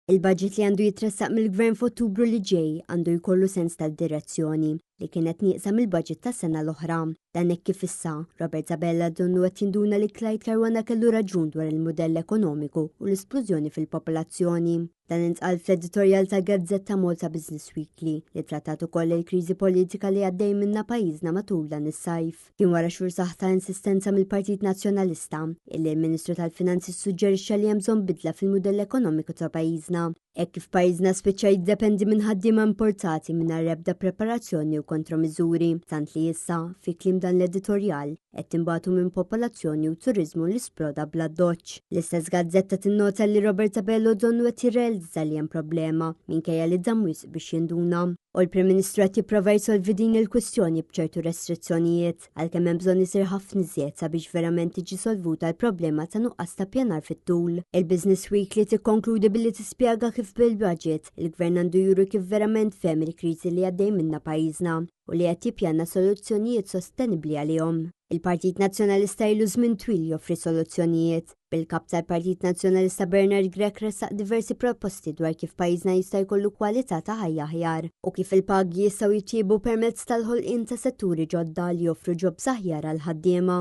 Il-budget li għandu jitressaq mill-Gvern f'Ottubru li ġej għandu jkollu sens ta' direzzjoni li kienet nieqsa mill-budget tas-sena l-oħra. Dan hekk kif issa, Robert Abela donnu qed jinduna li Clyde Caruana kellu raġun dwar il-mudell ekonomiku u l-isplużjoni fil-popolazzjoni. Dan intqal fl-editorjal ta' Gazzetta Malta Business Weekly li trattat ukoll il-kriżi politika li għaddej minna pajjiżna matul dan is-sajf. Kien wara xhur saħ ta' insistenza mill-Partit Nazzjonalista illi l-Ministru tal-Finanzi ssuġġerixxa li hemm bżonn bidla fil-mudell ekonomiku ta' pajjiżna. Hekk kif pajjiżna spiċċa jiddependi minn ħaddiema importati mingħajr ebda preparazzjoni u kontromiżuri, tant li issa, fi kliem dan l-editorjal, qed tinbatu minn popolazzjoni u turiżmu li sploda bl-addoċċ. L-istess gazzetta tinnota li Robert Abela donnu qed jirrealizza li hemm problema minkejja li dam wisq biex jinduna. U l-Prim Ministru qed jipprova jsolvi din il-kwistjoni b'ċertu restrizzjonijiet, għalkemm hemm bżonn isir ħafna iżjed sabiex verament tiġi solvuta l-problema ta' nuqqas ta' pjanar fit-tul. Il-Business Weekly tikkonkludi billi tispjega kif bil-budget, il-Gvern għandu juri kif verament fehem il-kriżi li għaddej minnha pajjiżna u li qed jippjana soluzzjonijiet sostenibbli għalihom. Il-Partit Nazzjonalista ilu żmien twil joffri soluzzjonijiet, bil-Kap tal-Partit Nazzjonalista Bernard Grech ressaq diversi proposti dwar kif pajjiżna jista' jkollu kwalità ta' ħajja aħjar u kif il-pagi jistgħu jitjiebu permezz tal-ħolqien ta' setturi ġodda li joffru jobs aħjar għall-ħaddiema.